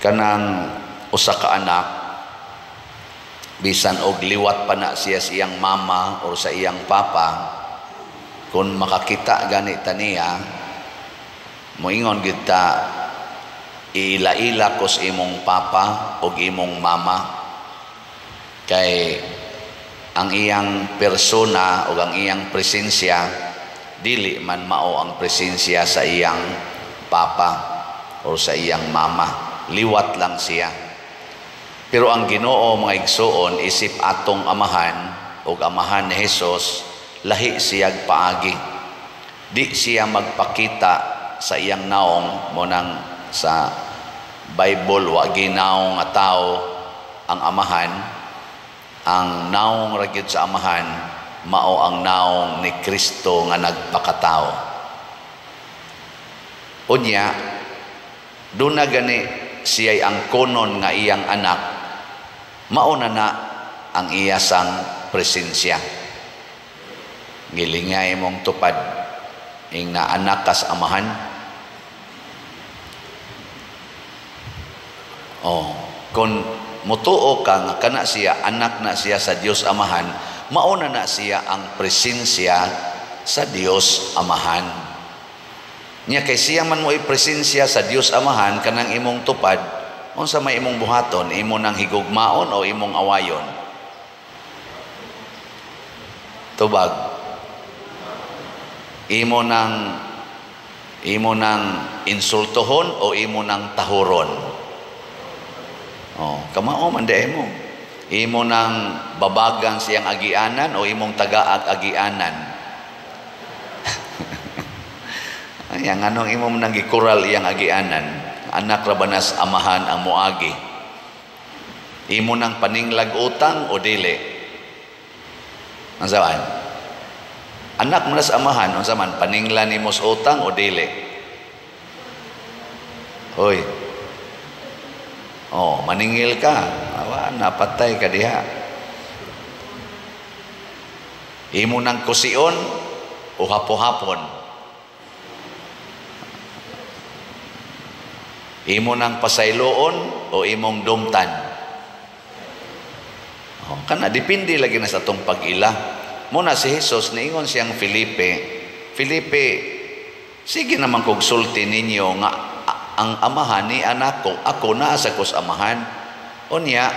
Kanang usa ka anak, bisan og liwat pa na siya sa iyang mama or sa iyang papa, kung makakita gani ta niya, moingon gyud ta, "Iila-ila ko sa imong papa o imong mama," kay ang iyang persona o ang iyang presensya dili man mao ang presensya sa iyang papa o sa iyang mama. Liwat lang siya. Pero ang Ginoo, mga igsuon, isip atong Amahan o Amahan ni Jesus, lahi siyag paagi. Di siya magpakita sa iyang naong. Mao nang sa Bible, wa ginaong nga tao ang Amahan. Ang naong ra gyud sa Amahan mao ang naong ni Kristo nga nagpakatao. Unya duna gani siya'y ang konon nga iyang anak, mao na na ang iya sang presensya. Gilingay mong tupad ing na anak kas Amahan. Oh, kung mutuo ka nga kana siya, anak na siya sa Dios Amahan, mao na na siya ang presensya sa Dios Amahan. Nya kay siya man mo presensya sa Dios Amahan, kanang imong tupad, unsa may imong buhaton? Imo nang higugmaon o imong awayon? Tubag. Imo nang insultohon o imo nang tahuron? Oh, kamao man di mo. Imo nang babagan siyang agianan o imong tagaag agianan? Ay, ang anong imo nang gikural iyang agianan? Anak ra ba nas Amahan ang moagi? Imo nang paninglag utang o dili? Unsa man? Anak mo nas Amahan, unsa man, paninglan nimo sa utang o dili? Hoy. Oh, maningil ka. Awa, napatay ka diha. Imo nang kusion o hapo-hapon? Imo nang pasayloon o imong dumtan? Oh, kana depende lagi na sa atong pag-ila. Muna si Jesus niingon siyang Felipe, "Felipe, sige naman kog sulti ninyo nga ang Amahan ni anak ko, ako naa sa kos Amahan. Unya,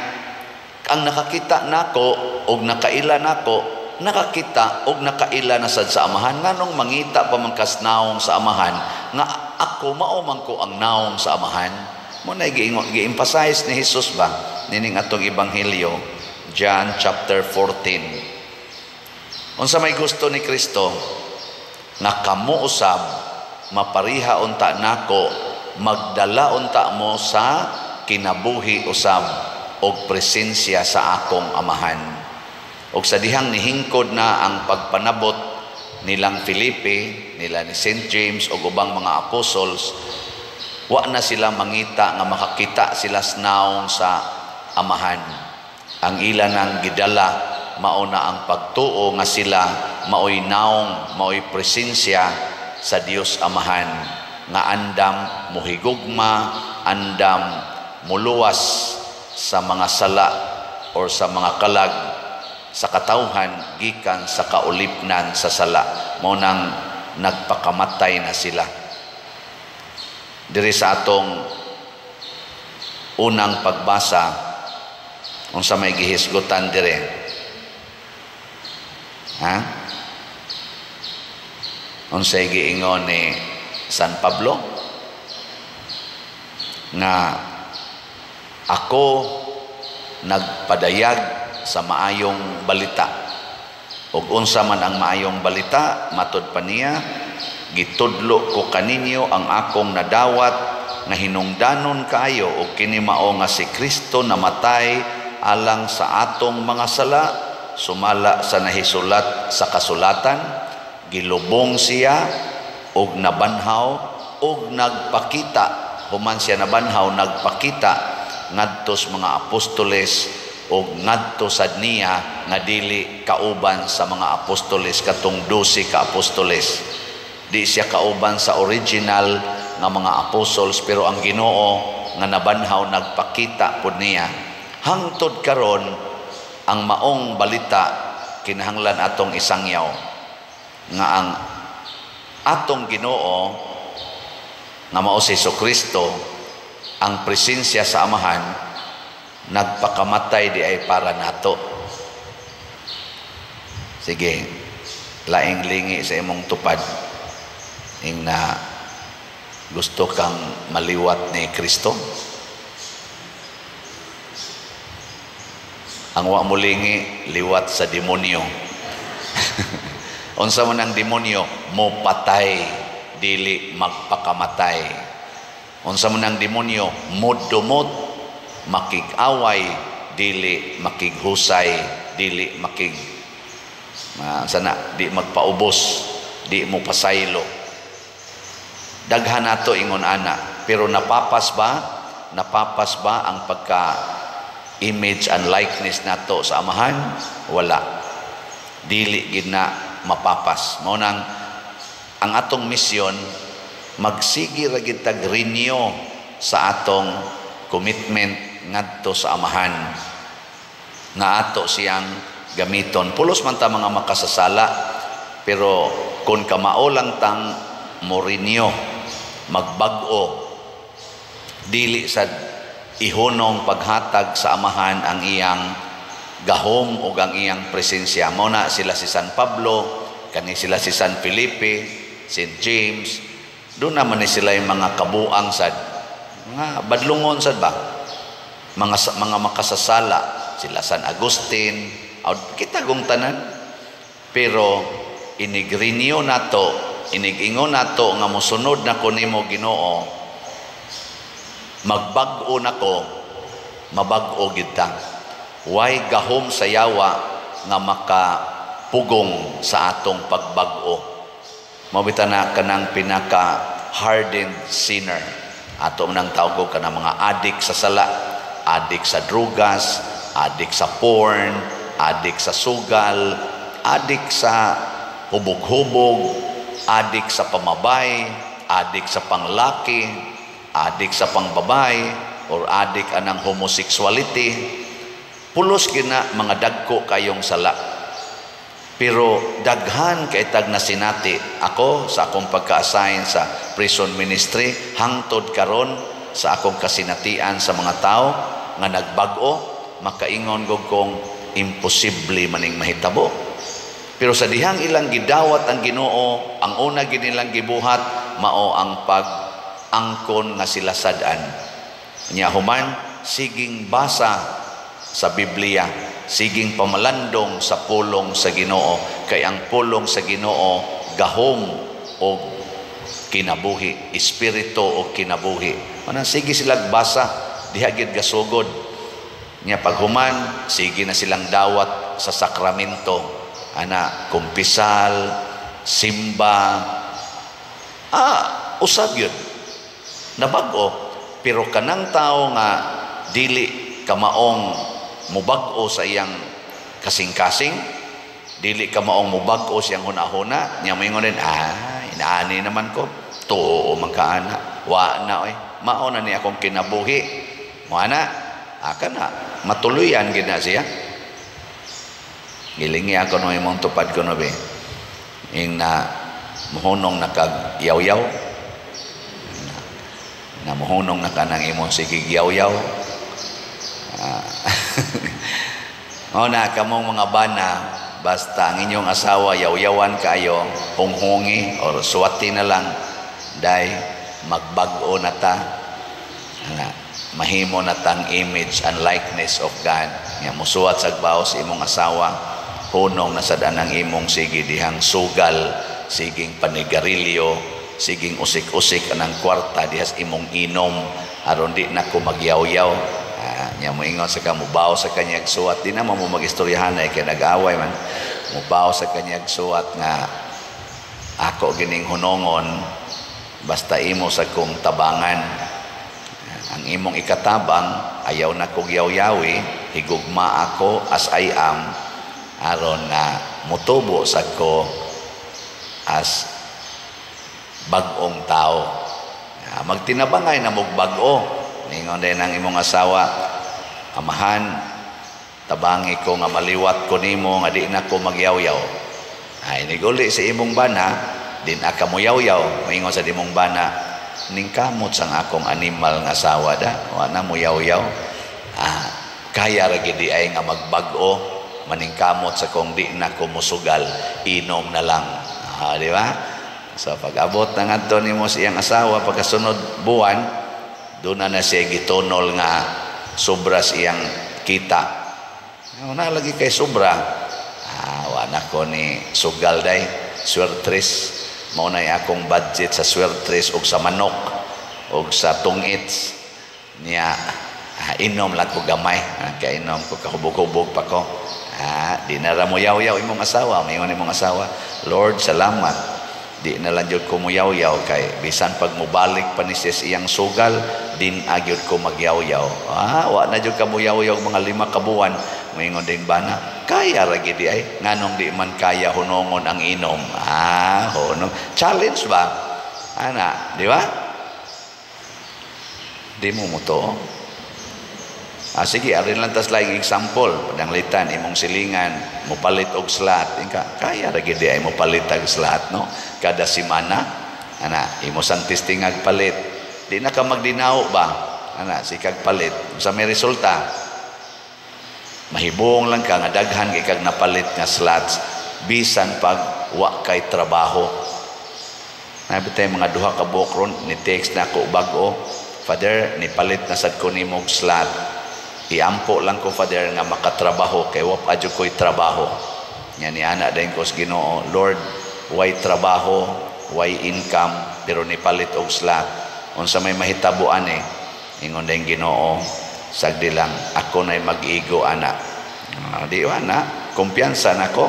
ang nakakita nako og nakaila nako, nakakita og nakaila na sad sa Amahan. Nganong mangita pa man kas naong sa Amahan nga ako mao man ko ang naong sa Amahan?" Mo na gi-emphasize ni Jesus ba nining atong ebanghelyo, John chapter 14. Unsa may gusto ni Kristo? Nga kamo usab mapariha unta nako, magdala unta mo sa kinabuhi usab og presensya sa akong Amahan. Og sa dihang nihingkod na ang pagpanabot nilang Felipe, nila ni St. James og ubang mga apostles, wa na sila mangita nga makakita sila sa naong sa Amahan. Ang ila nang gidala mao na ang pagtuo nga sila maoy naong, maoy presensya sa Dios Amahan, nga andam muhigugma, andam muluwas sa mga sala or sa mga kalag sa katawhan gikan sa kaulipnan sa sala. Mao nang nagpakamatay na sila. Diri sa atong unang pagbasa, unsa may gihisgutan dire? Ha? Unsay giingon ni San Pablo? Nga ako nagpadayag sa maayong balita. Ug unsa man ang maayong balita, matud pa niya, "Gitudlo ko kaninyo ang akong nadawat nga hinungdanon kaayo, ug kini mao nga si Kristo namatay alang sa atong mga sala sumala sa nahisulat sa kasulatan, gilubong siya ug nabanhaw ug nagpakita, human siya nabanhaw nagpakita ngadto sa mga apostoles ug ngadto sad niya nga dili kauban sa mga apostoles, katong 12 ka apostoles." Di siya kauban sa original nga mga apostles, pero ang Ginoo nga nabanhaw nagpakita pud niya. Hangtod karon ang maong balita kinahanglan atong isangyaw nga ang atong Ginoo nga mao si Kristo, ang presensya sa Amahan, nagpakamatay di ay para nato. Sige, laing lingi sa imong tupad ing na gusto kang maliwat ni Kristo. Ang wa mo lingi, liwat sa demonyo. Unsa man ang demonyo? Mo patay, dili magpakamatay. Unsa man ang demonyo? Modumot, makig-away, dili makighusay, dili makig sana di magpaubos, di mo pasaylo. Daghan nato ingon ana, pero napapas ba? Napapas ba ang pagka image and likeness nato sa Amahan? Wala. Dili gid na mapapas. Mao nang ang atong misyon, magsigi ra gid tag renew sa atong commitment ngadto sa Amahan nga ato siyang gamiton. Pulos man ta mga makasasala, pero kung kamao lang tang morinyo, magbag-o, dili sa ihunong paghatag sa Amahan ang iyang gahom o ang iyang presensya. Mao na sila si San Pablo, kani sila si San Felipe, St. James, doon naman ni sila yung mga kabuang sad, mga badlungon sad ba, mga makasasala, sila San Agustin, kita gong tanan. Pero inigrinyo nato, inigingon nato nga mosunod na ko nimo Ginoo, magbag-o nako, mabag-o gid ta. Way gahom sa yawa nga makapugong sa atong pagbag-o. Mabita na kanang pinaka hardened sinner. Ato nang tawag kanang mga adik sa sala, adik sa drugas, adik sa porn, adik sa sugal, adik sa hubog-hubog, adik sa pamabay, adik sa panglaki, adik sa pangbabay, or adik anang homosexuality. Pulos gina mga dagko kayong sala. Pero daghan kay tag na sinati ako sa akong pagka-assign sa prison ministry hangtod karon sa akong kasinatian sa mga tao nga nagbag-o, makaingon gog kong imposible maning mahitabo. Pero sa dihang ilang gidawat ang Ginoo, ang una gid nilang gibuhat mao ang pag-angkon nga sila sad-an. Nya human siging basa sa Biblia, siging pamalandong sa pulong sa Ginoo, kay ang pulong sa Ginoo gahom og kinabuhi, espiritu og kinabuhi. Manang sige silang basa, diha gid gasugod. Nya paghuman, sige na silang dawat sa sakramento, ana kumpisal, simba, usab yun. Nabag-o, pero kanang tao nga dili kamaong mubag-o sa iyang kasing-kasing, dili ka maong mubag-o siyang hunahuna, niya moingon din, inaani naman ko, tuo man kaana, wa na oy, mao na ni akong kinabuhi, mo ana, aka na, matuluyan gid na siya. Gilingi ako no imong tupad ko no be, ing na muhunong na kag yaw-yaw, na muhunong na kanang imong sigig yaw-yaw. O na kamong mga bana, basta ang inyong asawa yaw-yawan kayo, hunghungi or suwati na lang, day magbag-o na ta, ana, mahimo na tang image and likeness of God. Nga musuwat sa baos imong asawa, hunong na sad anang imong sige dihang sugal, siging panigarilyo, siging usik-usik anang kwarta dihas imong inom aron di na ko magyaw-yaw. Nya moingon sa ka mubaw sa kanyag suwat, di na mo magistoryahan ay kay nag-away man. Mubaw sa kanyag suwat nga ako gining hunongon, basta imo sa kong tabangan. Ang imong ikatabang, ayaw na kog yaw-yawi, higugma ako as I am, aron na mutubo sa ko as bag-ong tao. Magtinabangay na mog bag-o. Ningon din ang imong asawa, "Amahan, tabangi ko nga maliwat ko nimo nga di na ko magyaw-yaw." Ay, niguli sa imong bana, di na ka moyaw-yaw. Maingon sa imong bana, "Ning kamot sang akong animal nga asawa da, wa na moyaw-yaw. Ah, kaya ra gid ay nga magbag-o, maningkamot sa kong di na ko musugal, inom na lang." Ah, di ba? So pag-abot na ngadto nimo sa iyang asawa pagkasunod buwan, doon na na siya gitunol nga sobra sa iyang kita. Na lagi kay sobra. "Ah, wa na ko ni sugal day, swertres. Mao na akong budget sa swertres og sa manok og sa tungits. Niya, ah, inom lang ko gamay. Ah, kay inom ko, kahubog-hubog pa ko." Ah, di na ra mo yaw-yaw imong asawa. Mayon imong asawa, "Lord, salamat. Di na lang jud ko moyaw-yaw kay bisan pag mobalik pa ni siya sa iyang sugal, din agyod ko magyaw-yaw." Ah, wa na jud ka moyaw-yaw mga 5 ka buwan. Moingon ding bana, "Kaya ra gid ay, nganong di man kaya hunongon ang inom?" Ah, hunong. Challenge ba? Ana, di ba? Di mo mo to. Ah, sige, arin lang tas laing example. Pananglitan, imong silingan, mopalit og slot. Inka, "Kaya ra gid ay mopalit og slot, no? Kada semana, ana, imo sang testingag palit. Di na ka magdinaw ba? Ana, sikag palit. Sa may resulta, mahibong lang ka nga daghan kay kag napalit nga slots bisan pag wa kay trabaho. Nabi tayo mga 2 ka buok ron, ni text na ako bag-o, "Father, nipalit na sad ko nimog slot. Iampo lang ko, Father, nga makatrabaho kay wa pa jud ko'y trabaho." Nya ni ana dayon ko sa Ginoo, "Lord, way trabaho, way income, pero nipalit og slot. Unsa may mahitabo ani?" Ingon dayon Ginoo, "Sagdi lang, ako na'y mag-igo ana." Di ana, kumpiyansa nako.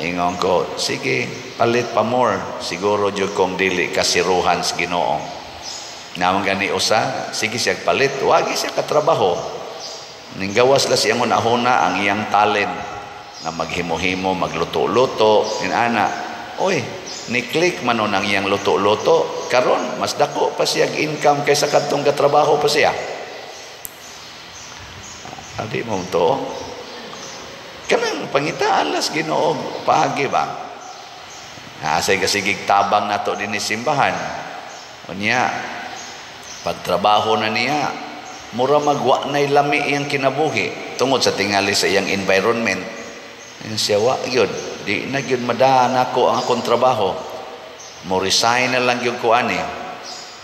Ingon ko, "Sige, palit pa more. Siguro jud kong dili kasiruhan sa Ginoo." Naman gani usa, sige siya palit, wagi siya katrabaho. Ninggawas la siyang hunahuna ang iyang talent na maghimo-himo, magluto-luto, inana. Oy, ni-click man nun ang iyang luto-luto, karon mas dako pa siya income kaysa kadtong katrabaho pa siya. Adi mo to. Kanang pangitaan las Ginoo paagi ba? Asay kasigig tabang nato dinhi simbahan. Unya, pagtrabaho na niya, mura magwa na'y lami iyang kinabuhi tungod sa tingali sa iyang environment. Yan siya, "Wa gyud, di na gyud madaan ako ang akong trabaho. Mo resign na lang gyud ko ani.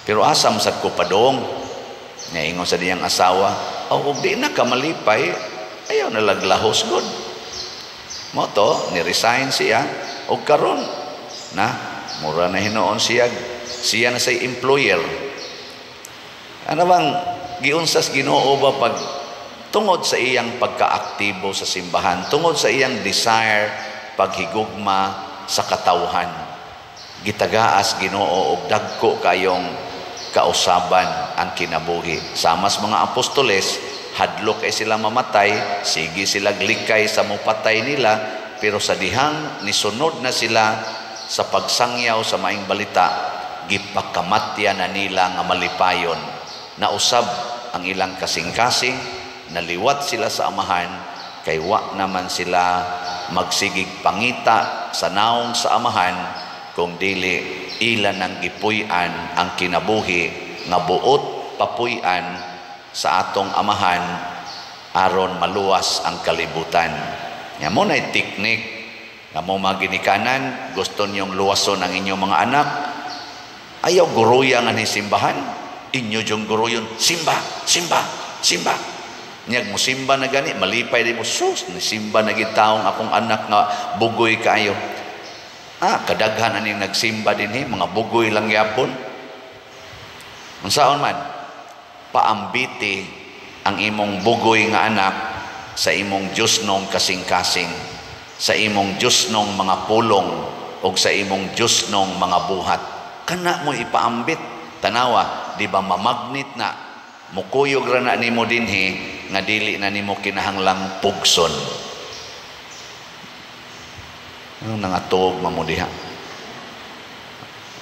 Pero asam sad ko padong." Nga ingon sa diyang asawa, "Oh, ug di na ka malipay, ayaw na laglahos gud." Mo to, ni resign siya og karon na mura na hinuon siya, siya na say employer. Ano bang giunsas Ginoo ba pag tungod sa iyang pagkaaktibo sa simbahan, tungod sa iyang desire paghigugma sa katawhan? Gitagaas Ginoo og dagko kayong kausaban ang kinabuhi. Samas mga apostoles, hadlok ay sila mamatay, sige sila likay sa mupatay nila, pero sa dihang nisunod na sila sa pagsangyaw sa maing balita, gipakamatya na nila nga malipayon. Nausab ang ilang kasing-kasing, naliwat sila sa Amahan, kay wa naman sila magsigig pangita sa naong sa Amahan, kung dili ila nang gipuy-an ang kinabuhi nga buot papuy-an sa atong Amahan aron maluwas ang kalibutan. Nga mo na teknik nga mo mga ginikanan, gusto niyong luwason ang inyong mga anak, ayaw guruya nga ni simbahan, inyo yung guruyon, "Simba, simba, simba." Niyag mo simba na gani, malipay di mo, "Sus, ni simba na gid taong akong anak nga bugoy kaayo." Ah, kadaghan aning nagsimba din eh, mga bugoy lang yapon. Unsaon man, paambiti ang imong bugoy nga anak sa imong Diyos nong kasing-kasing, sa imong Diyos nong mga pulong, o sa imong Diyos nong mga buhat. Kana mo ipaambit. Tanawa, di ba mamagnit na, mukuyog ra na nimo dinhi, nga dili na nimo kinahanglang pugson. Ano nangatuog mamo diha?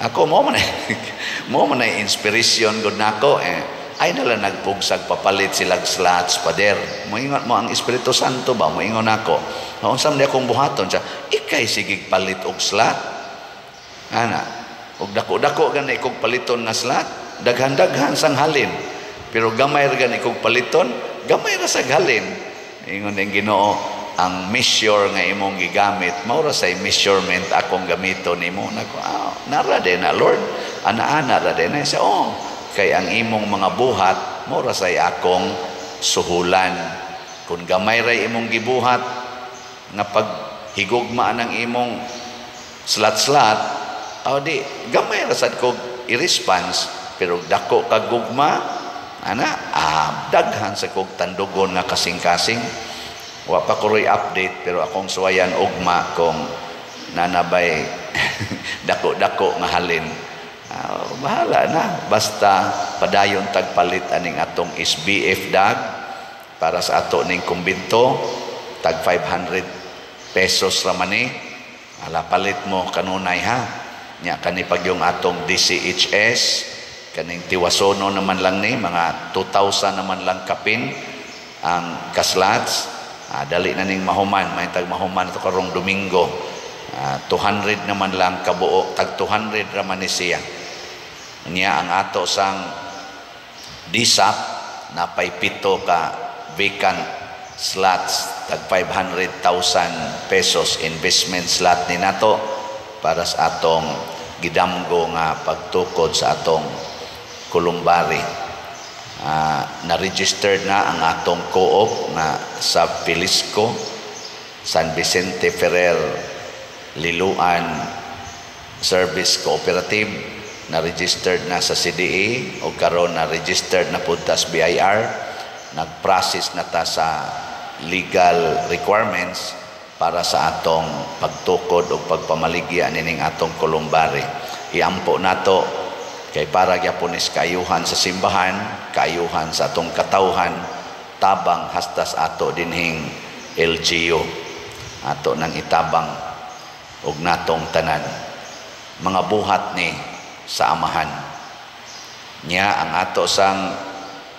Ako mo man mo man ay inspiration gud nako eh. Ay nala nagpugsag papalit silag slots, pader. Moingon mo ang Espiritu Santo ba? Moingon ako. Unsa man akong buhaton siya? Ikay sige palit og slot. Ana, og dako-dako gani kog paliton nga slot, daghan-daghan sang halin. Pero gamay ra gani kog paliton, gamay ra sag halin. Ingon ning Ginoo, ang measure nga imong gigamit mao ra say measurement akong gamiton nimo. Nako, ah, nara din na, Lord, ana-ana ra din na siya. Oh, kay ang imong mga buhat mao ra say akong suhulan. Kung gamay ra imong gibuhat nga paghigugma ng imong slat-slat, oh, di gamay ra sad kog i-response. Pero dako kag gugma ana, ah, daghan sa kog tandugon nga kasing-kasing. Wa pa ko roy update, pero akong suwayan ugma kung nanabay dako-dako nga halin. Bahala na, basta padayon tagpalit aning atong SBF dag para sa ato ning kumbinto. Tag 500 pesos ra man ni. Ala, palit mo kanunay ha. Nya kani pag yung atong DCHS, kaning Tiwasono naman lang ni, mga 2,000 naman lang kapin ang kaslots. Ah, dali na ning mahuman, may tag mahuman to karong Domingo. 200 naman lang kabuo, tag 200 ra man ni siya. Nya ang ato sang DSAP, napay 7 ka vacant slots, tag 500,000 pesos investment slot ni nato para sa atong gidamgo nga pagtukod sa atong columbary. Na-registered na ang atong co-op nga sa Pilisco, San Vicente Ferrer Liloan Service Cooperative, na registered na sa CDA o karon na registered na pud ta sa BIR. Nag-process na ta sa legal requirements para sa atong pagtukod o pagpamaligya nining atong columbary. Iampo nato kay para gyapon is kaayuhan sa simbahan, kaayuhan sa atong katawhan, tabang hasta sa ato dinhing LGU. Ato nang itabang og natong tanan. Mga buhat ni sa Amahan. Nya ang ato sang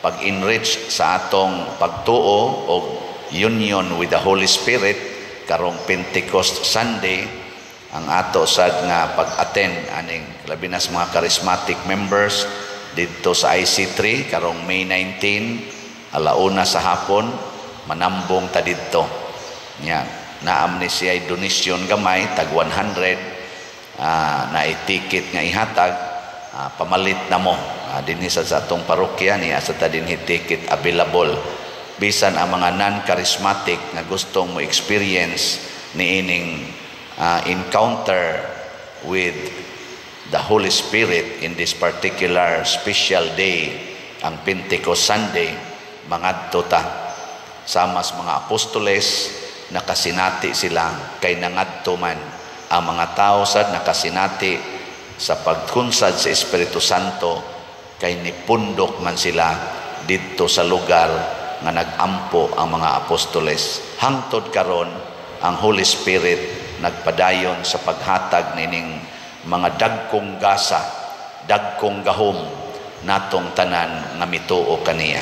pag-enrich sa atong pagtuo og union with the Holy Spirit karong Pentecost Sunday, ang ato sad nga pag-attend aning labi na sa mga charismatic members didto sa IC3 karong May 19, 1:00 sa hapon, manambong ta didto. Nya naam ni siya donation gamay, tag 100, na ticket nga ihatag, pamalit na mo dinhi sa atong parokya niya sa ta dinhi ticket available. Bisan ang mga non-charismatic nga gustong mo experience niining encounter with the Holy Spirit in this particular special day, ang Pentecost Sunday, mangadto ta. Sama sa mga apostoles, nakasinati sila kay nangadto man ang mga tao sad nakasinati sa pagkunsad sa Espiritu Santo kay nipundok man sila didto sa lugar nga nagampo ang mga apostoles. Hangtod karon, ang Holy Spirit nagpadayon sa paghatag nining mga dagkong gasa, dagkong gahom natong tanan nga mituo kaniya.